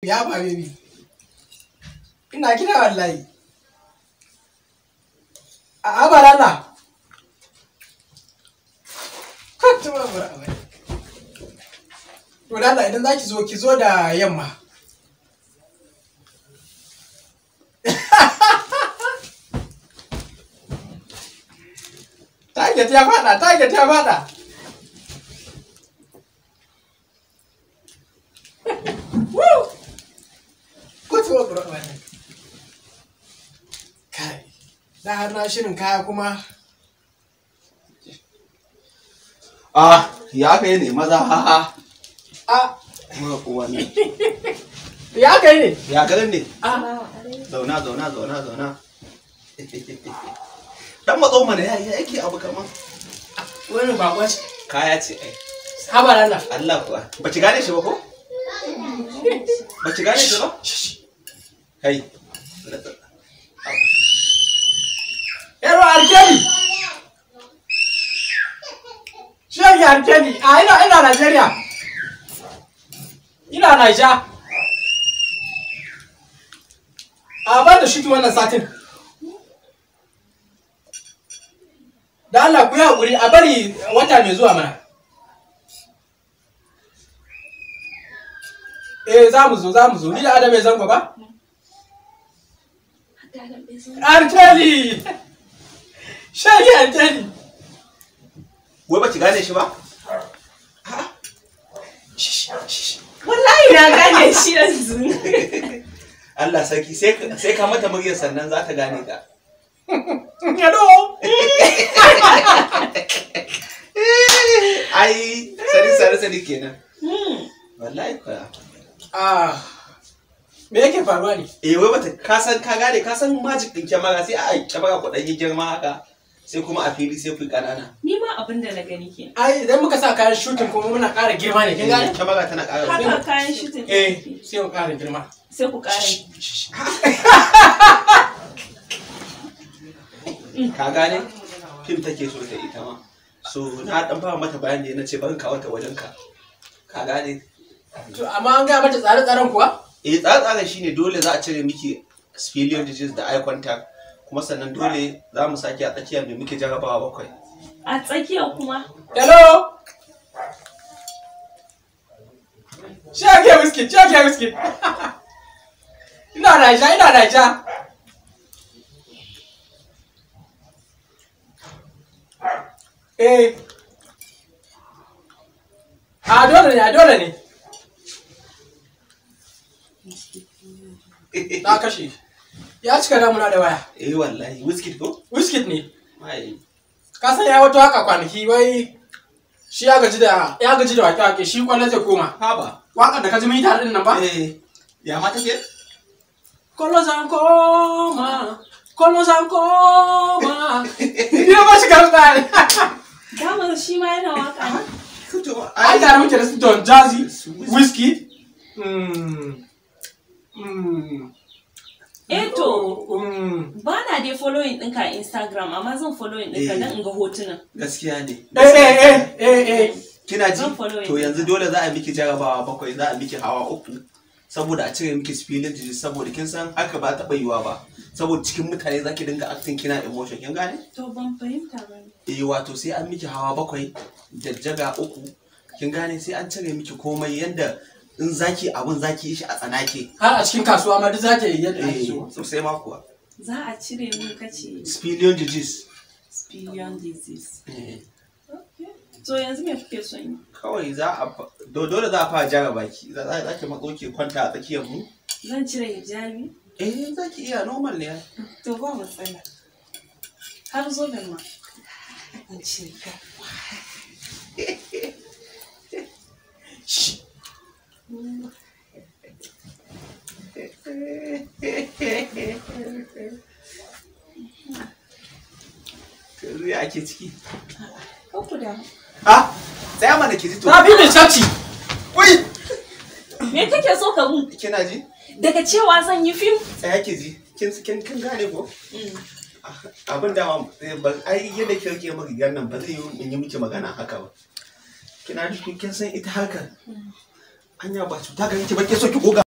Ya ba baby. Ina gida wallahi. A'a ba lalla. Kwata ba ba. To lalla idan zaki zo ki zo da yamma. Target ya fada, target ya fada. Woo! Kutuwa bro wannan. Kai. Da har na shirin kaya kuma. Ah, ya kai ne maza ha ha. Ah, Mura kowa ne. ya kai ne? Ya garin ne? Ah, Zauna zauna zauna zauna. Dan matso mana ya yake abu kaman. wannan bakwa ce. Kaya ce ai. Haba lalla. Allah kuwa. Ba ki gane shi ba ko? Ba ki gane shi ba? Kai. Yaro Arkeli. Shege Arkeli. Ah, ina Nigeria. Ina Naija. A ba da shi wannan satin. Da Allah ku yi hakuri a bari wata mai zuwa mana. Eh za mu zo ni da Adam ya zango ba? Arkeli! Shege Arkeli! Wai ba ki gane shi ba? Wallahi na gane shi yanzu. Allah sarki sai ka mata muryar sannan za ta gane ka. Hello! Ai sari kenan. Wallahi kuwa. Ah, me yake faruwa ne? Eh wai bata ka san ka gane ka san magic din kyamara sai a kyamara ku dan yi girma haka sai kuma a fili sai ku yi kanana. Ni ma abin da na gani ke. Ai idan muka sa kayan shooting kuma muna ƙara girma ne, kin gane? Kyamara tana ƙara Haka kayan shooting Eh, sai mu ƙara girma. Sai ku ƙara. Ka gane? Fim take so ta ita ma. So na dan fara mata bayani na ce bari kawo ta wajen ka. Ka gane? To amma an gaya mata tsare-tsaren kuwa? Eh tsare-tsaren shine dole za a cire miki spillion digits da eye contact kuma sannan dole za mu sake a tsakiya mai muke jarabawa bakwai. A tsakiya kuma. Hello! Shege whiskey, shege whiskey. Ina Naija, ina Naija. Eh. A dole ne, a dole ne. Na kashe. Ya cika damuna da waya. Eh wallahi whiskey ko? Whiskey ne. Mai. Ka san ya wata waka kwanaki wai shi ya gaji da wake-wake shi kwallo zai koma. Haba. Wakar da ka ji mun yi tare din nan ba? Eh ya ma take? Kwallo zan koma, kwallo zan koma. Ni ba shi karanta ne. Dama shi ma yana waka ne. Ai tare muke da su Don Jazzy, Whiskey. Eh to, ba na dai following ɗinka a Instagram amma zan following ɗinka don in ga hotunan. Gaskiya ne. Eh. Kina ji? Zan follow To yanzu dole za a miki jarabawa bakwai za a miki hawa uku saboda a cire miki spilling disease saboda kin san haka ba taɓa yiwa ba saboda cikin mutane za ki dinga acting kina emotion kin gane? To ban fahimta ba ne. Eh wato sai an miki hawa bakwai jajjaga uku kin gane sai an cire miki komai yanda in zaki abun zaki yi shi a tsanake. Har a cikin kasuwa ma duk za ta yi yadda ake Eh so. sosai ma kuwa. Za a cire mun kace Spillion disease. spillion disease. Eh Okay. To yanzu me kuke son yi? kawai za a dole za a fara jaraba ki za ki matso ki kwanta a tsakiyar mu. Zan cire hijabi? Eh za ki iya normal ne. To ba matsala. Har zoben ma. Zan cire ka. Yanzu ya ake ciki. Kar ku damu. Ah, tsaya mana ki ji to. Ta fi mai caci. Wai, Me kake so ka mun? kina ji? Daga cewa zan yi fim? Tsaya ki ji. Kin gane ko? Abin da ma ai yadda ki rike maka rigar nan ba zai yi in yi miki magana haka ba. Kina ji kin san ita harkar. Anya ba cuta gare ki ba ke so ki goga.